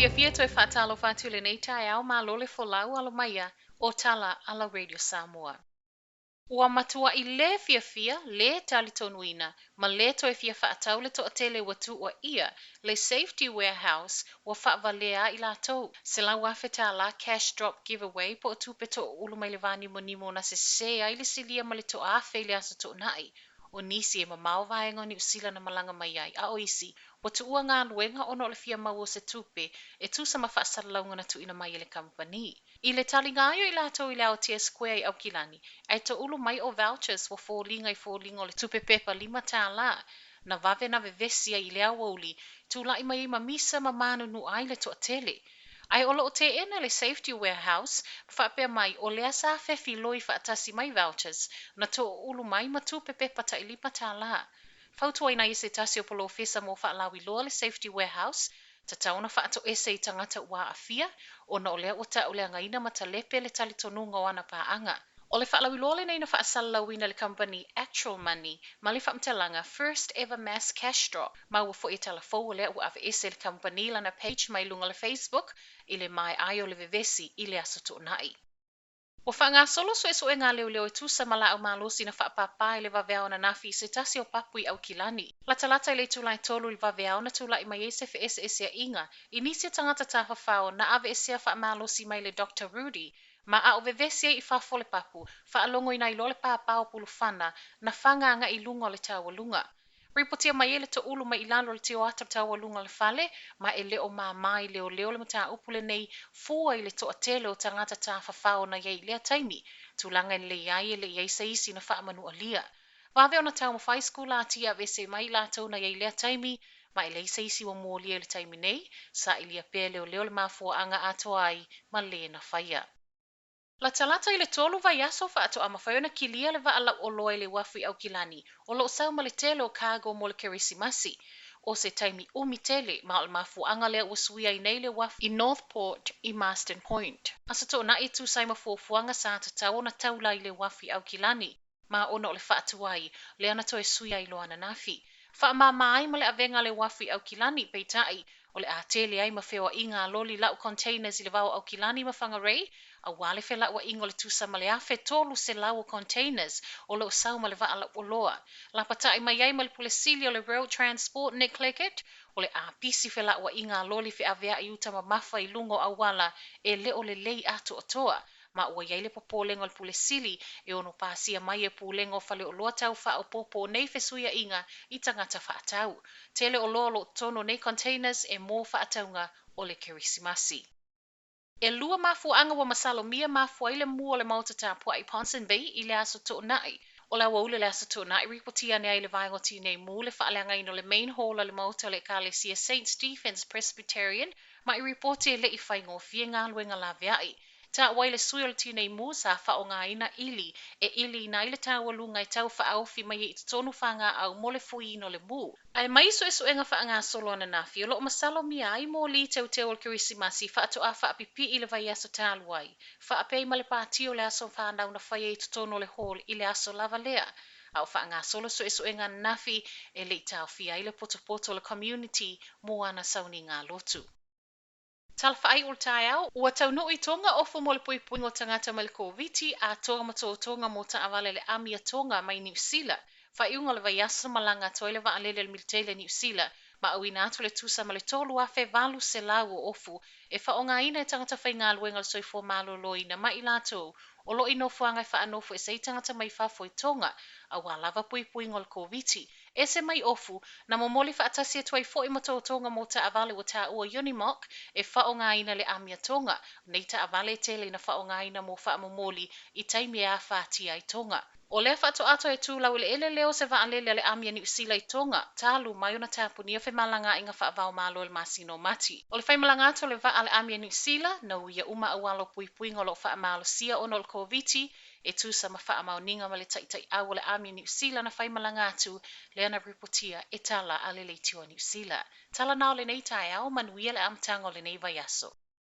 fiafia e toe faatalofa atu i lenei taeao, malo le folau, alo maia o tala a lau Radio Samoa. Ua matua'i lē fiafia, lē talitonuina, ma lē toe fia faatau le toatele ua tuuaia le Safety Warehouse ua faavalea ai i latou. $100,000 cash drop giveaway po o tupe toʻuulu mai le vānimonimo na sesē ai le silia ma le toaafe i le Aso Toonai. O nisi e mamao vaega o Niu Sila na malaga mai ai, a o isi ua tuua galuega ona o le fia maua o se tupe e tusa ma faasalalauga na tuuina mai e le kamupani. I le taliga ai o i latou i le Aotea Square i Aukilani, ae toulu mai o vouchers ua foliga i foliga o le tupe pepa $5 na vave na vevesi ai i le aoauli, tulai mai ai ma misa ma manunua ai le toatele. Ae o loo teena le Safety Warehouse ma faapea mai o lea sa fefiloi faatasi mai vouchers na toulu mai ma tupe pepa tai $5. Fautuaina ai e se tasi o polofesa mo faalauiloa le Safety Warehouse, tatau ona faatoese i tagata ua aafia ona o lea ua tauleagaina ma talepe le talitonuga o ana paaga. O le faalauiloa lenei na faasalalauina e le kamupani Actual Money ma le faamatalaga First Ever Mass Cash Drop. Ma ua foi e tala fou o lea ua aveese le kamupani lana page mai luga o le Facebook i le maea ai o le vevesi i le Aso Toonai. Ua faagasolo suesuega a leoleo e tusa ma laau malosi na faapāpā i le vaveao ananafi i se tasi o papu i Aukilani. Latalata i le itula e 3 i le vaveao na tulai mai ai se feeseeseaiga i nisi o tagata tafafao na aveesea faamalosi mai le Doctor Rudy ma a o vevesi ai i fafo o le papu, faalogoina ai loa le pāpā o pulufana na faga agai i luga o le taualuga. Ripotia mai ai le toulu mai i lalo o le tioata taualuga o le fale, ma e le o māmā i leoleo le mataupu lenei fua i le toatele o tagata tafafao na i ai i lea taimi, tulaga e lelei ai e le i ai se isi na faamanualia. Vave ona taumafai sikulati e aveese mai i latou na i ai i lea taimi, ma e leai se isi ua molia i le taimi nei, sailia pea e leoleo le mafuaaga atoa ai ma le na faia. Latalata i le tolu vaiaso faatoa mafai ona kilia le vaa lauoloa i le uafu i Aukilani, o lo o sau ma le tele o cargo mo le Kerisimasi. O se taimi umi tele, ma o le mafuaaga lea ua suia ai nei le uafu i North Port i Marsden Point. Aso Toonai e tusa ai ma fuafuaga sa tatau ona taula i le uafu i Aukilani, ma ona o le faatuai, lea na toe suia ai loa ananafi. Faamama ai ma le avega a le uafu i Aukilani, peitai, o le a tele ai ma feoaiga a loli lau containers i le va o Aukilani ma Whangarei, aua le felauaiga o le tusa ma le 1,300 o containers o lo o sau ma le vaa lauoloa. Lapatai mai ai ma le Pule Sili o le Road Transport Nick Leggett, o le a pisi felauaiga a loli feaveai i uta mamafa i luga o auala e le o lelei atoatoa, ma ua i ai le popolega o le Pule Sili e ono pasia mai e Pulega o Faleoloa tau faaopoopo o nei fesuiaiga i tagata faatau. Tele oloa o lo o totonu o nei containers e mo faatauga o le Kerisimasi. E lua mafuaaga ua masalomia mafua ai le mū o le maota tapuai i Ponsonby i le Aso Toonai. O le aoauli o le Aso Toonai, ripotia ane ai le vaega o Tinei Mu le faaleagaina o le Main Hall a le maota o le Ekalesia Saint Stephen's Presbyterian ma i ripoti e le i faigofie galuega laveai. Taua ai le sui o le Tinei Mu sa faaaogaina ili e iliina ai le taualuga e tau faaofi mai ai i totonu fagaau mo le fuiina o le mū. Ae mai suesuega faagasolo ananafi o lo o masalomia ai moli teuteu o le Kerisimasi faatoa faapipii i le vaiaso talu ai, faapea ai ma le pati o le aso fanau na faia i totonu o le hall i le aso lava lea. A o faagasolo suesuega ananafi e le i taofia ai le potopoto o le community mo ana sauniga lotu. Tala faaiu o le taeao, ua taunuu i Tonga ofu mo le puipuiga o tagata mai le Koviti, atoa ma totoga mo taavale a le Ami a Tonga mai Niu Sila. Faaiuga o le vaiaso malaga atu ai le vaalele a le Militeli a Niu Sila ma auina atu le tusa ma le 3,800 o ofu e faaaogaina e tagata faigaluega o le soifua maloloina ma i latou o lo o i nofoaga e faanofo ese ai tagata mai fafo i Tonga aua lava puipuiga o le Koviti. Ese mai ofu, na momoli faatasi atu ai foi ma totoga mo taavale ua taua Unimog e faaaogaina le Ami a Tonga. Nei taavale e tele ina faaaogaina mo faamomoli i taimi e afatia ai Tonga. O lea faatoa toe tu laueleele lea o se vaalele a le Ami a Niu Sila i Tonga, talu mai ona tapunia femalagaaiga faava-o-Malo i le masina o Mati. O le faimalaga atu o le vaa a le Ami a Niu Sila, na uia uma auala o puipuiga o lo o faamalosia ona o le Koviti, e tusa ma faamaoniga ma le taitaiau o le Ami a Niu Sila na faimalaga atu lea na ripotia e tala a le Leitio a Niu Sila. Tala na o lenei taeao, manuia le amataga o lenei vaiaso.